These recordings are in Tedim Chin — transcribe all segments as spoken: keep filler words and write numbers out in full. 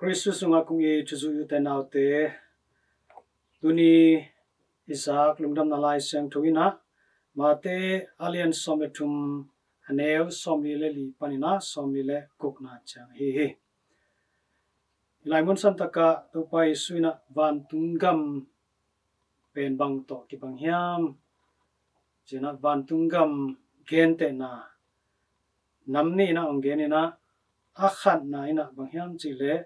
Khristu sungah kong it thuzui ute naute, tuni i zak lungdamna Lai Siangtho in ah Mate a lian sawm le thum, a neu sawmli le li panin ah sawmli le gukna ciang ahi hi. I laimun santakah Topa Jesu in ah vantung gam pen bang tawh kibang hiam? Ci-in ah vantung gam gentehna nam nih in ah hong gen in ah, a khatna in ah bang hiam cih leh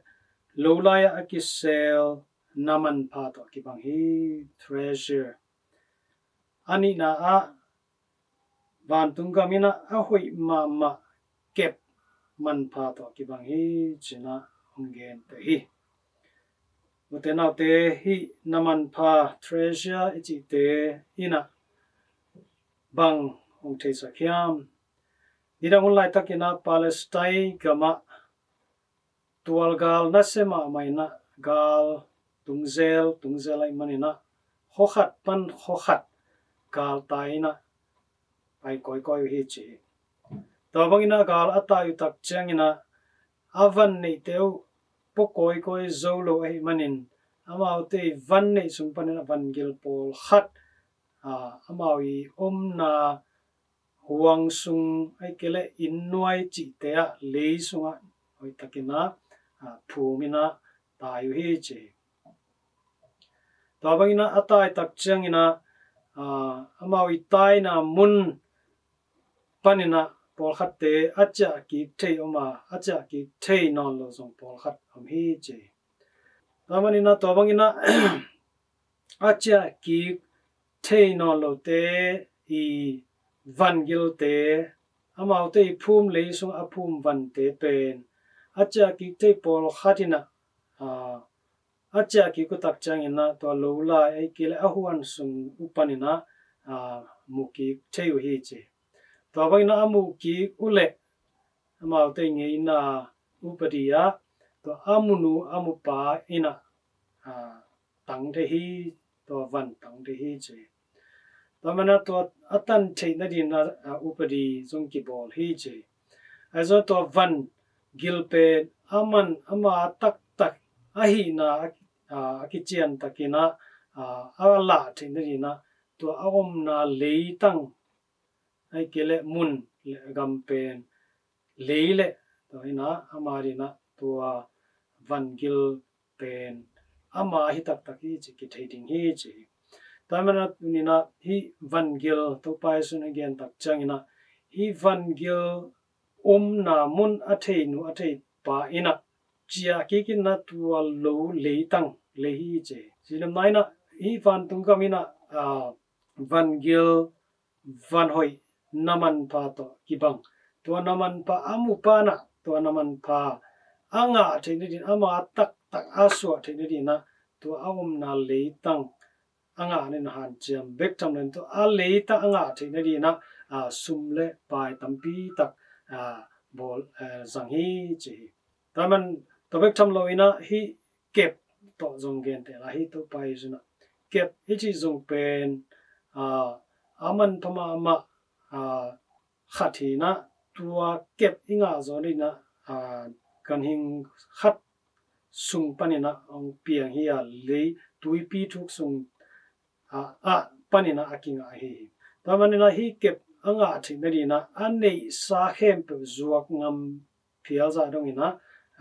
lo lai-ah a kisel na manpha tawh kibang hi, treasure. A nihna ah vantung gam in ah a hoih mahmah kep manpha tawh kibang hi, ci-in ah hong genteh hi. Ute naute, hih na manpha, treasure i cihte in ah bang hong theisak hiam? Nidang hun laitakin ah Palestine gamah tualgal nasia mahmah in ah gal tungzel tungzel ahih manin ah khua khat pan khua khat galtai in ah pai kawikawi uh hi, ci hi. Tua bangin ah gal a tai uh tak ciangin ah a van neihte uh pua kawikawi zo lo ahih manin amaute i van neih sung panin ah vangel pawlkhat, aa, amau i omna huang sung, ahih kei leh inn nuai cihte ah lei sungah hoihtakin ah, aa, phum in ah tai uh hi, ci hi. Tua bangin ah a tai tak ciangin ah, aa, amau i taina mun panin ah pawlkhatte a ciah kik thei om a, a ciah kik thei nawn lo zong pawlkhat om hi, ci hi. Tua manin ah tua bangin ah a ciah kik thei nawn lote i vangilte, amaute i phum, lei sung a phum vante pen a ciah kik thei pawlkhat in ah, aa, a ciah kik uh tak ciangin ah tua lo lai, ahih kei leh a huan sung uh panin ah, aa, mu kik thei uh hi, ci hi. Tua bangin ah a mu kik uh leh amaute i ngeina upadi ah tua a munu a mupa in ah, aa, tang thei hi, tua van tang thei hi, ci hi. Tua manin ah tua a tan theih nadingin ah, aa, upadi zong kibawl hi, ci hi. Ahi zong tua vangel pen a man, ama taktak ahihna, aa, a kician takin ah, aa, a lah theih nadingin ah tua a omna leitang, ahih kei leh mun leh gam pen lei leh, tua hi in ah ama dingin ah tua vangel pen ama hi taktak hi, ci, kithei ding hi, ci hi. Tua manin ah tuni in ah hih vangel Topa Jesu in a gen tak ciangin ah hih vangel omna mun a thei nu a thei pa in ah ciah kik in ah tua lo leitang lei hi, ci hi. Ci lamna in ah hih vantung gam in ah, aa, vangel van hoih na manpha tawh kibang. Tua na manpha a mupa in ah tua na manpha a ngah theih nadingin, ama taktak a suah theih nadingin ah tua a omna leitang a ngah nadingin hanciam bek tham loin tua a leitang a ngah theih nadingin ah, aa, sum leh pai tampi tak, aa, bawl, aa, zang hi, ci hi. Tua man, tua bek tham loin ah hih kep tawh zong genteh lai hi. Topa Jesu in ah kep i cih zong pen, aa, a manpha mahmah, aa, khat hi in ah tua kep i ngah zawh nadingin ah, aa, ganhing khat sung panin ah hong piang hi a, lei tuipi thuk sung, aa, ah panin ah a kingah ahi hi. Tua manin ah hih kep a ngah theih nadingin ah a neihsa khempeuh zuak ngam phial zah dongin ah,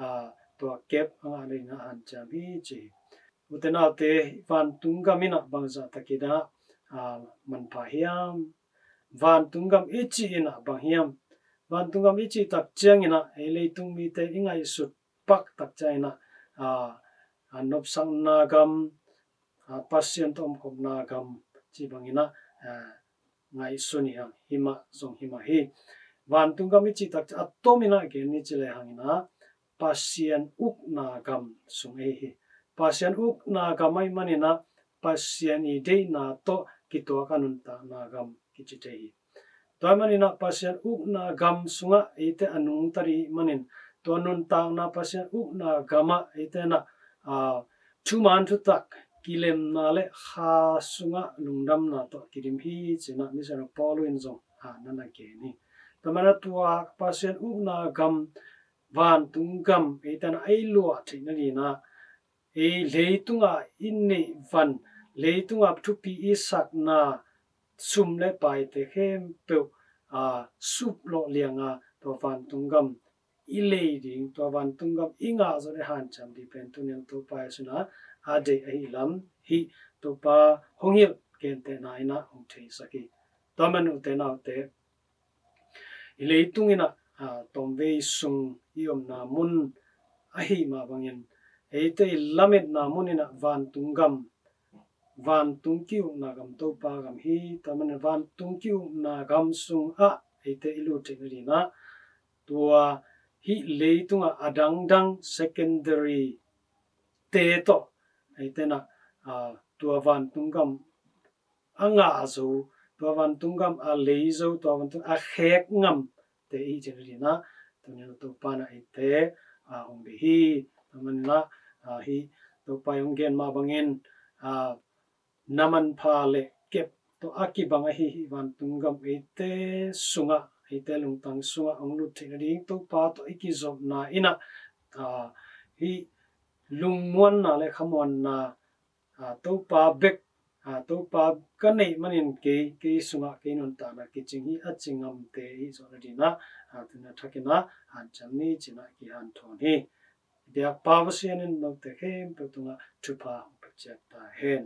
aa, tua kep a ngah nadingin ah hanciam hi, ci hi. Ute naute, vantung gam in ah bangzah takin ah, aa, manpha hiam? Vantung gam i cih in ah bang hiam? Vantung gam i cih tak ciangin ah ei leitung mite i ngaihsut pak tak ciangin ah, aa, a nopsakna gam, aa, Pasian tawh omkhopna gam cih bangin ah, aa, ngaihsun hi hang, hi mah zong hi mah hi. Vantung gam i cih tak ciang a tomin ah gen ni ci lehang in ah Pasian ukna gam sung ahi hi. Pasian ukna gam ahih manin ah Pasian i deihna tawh kituak a nuntakna gam kici thei hi. Tua ahih manin ah Pasian ukna gam sungah eite a nungta ding ahih manin tua nuntakna Pasian ukna gamah eite in ah, aa, thuman thutak kilemna leh kha sungah lungdamna tawh kidim hi, ci-in ah missionary Paul in zong, aa, na na gen hi. Tua manin ah tua Pasian ukna gam vantung gam eite in ah ei luah theih nading in ah, ei leitungah i neih van, leitungah thupi i sakna sum le paite khempeuh, aa, suplawh liang a, tua vantung gam i lei ding, tua vantung gam i ngah zawh ding hanciam ding pen tuni in Topa Jesu in ah a deih ahih lam hih Topa hong hilh gentehna in ah hong theisak hi. Tua man ute naute, i leitung in ah, aa, tawmvei sung i omna mun ahih mah bangin, eite i lametna mun in ah vantung gam, vantung ki-ukna gam Topa gam hi. Tua man in vantung ki-ukna gam sungah eite i lut theih nading in ah, tua hih leitungah a dangdang secondary te tawh eite in ah, aa, tua vantung gam a ngah zo, tua vantung gam a lei zo, tua vantung a khek ngamte i hi theih nading in ah, tuni in Topa in ah eite, aa, hong deih hi. Tua man in ah, aa, hih Topa i hong gen mah bangin, aa, na manpha le kep tawh a kibang ahi hih vantung gam eite sungah, eite lungtang sungah hong lut theih nading Topa tawh i kizopna in ah, aa, hih lungmuanna le khamuanna, aa, Topa bek, aa, Topa ka neih manin kei, kei sungah kei nuntakna kicing hi a ci ngamte i hi zawh nading in ah, aa, tuni a thak in ah hanciam ni ci-in ah kihanthawn hi. Biakpa Pasian in note khempeuh tungah thupha hong pia ciat ta hen.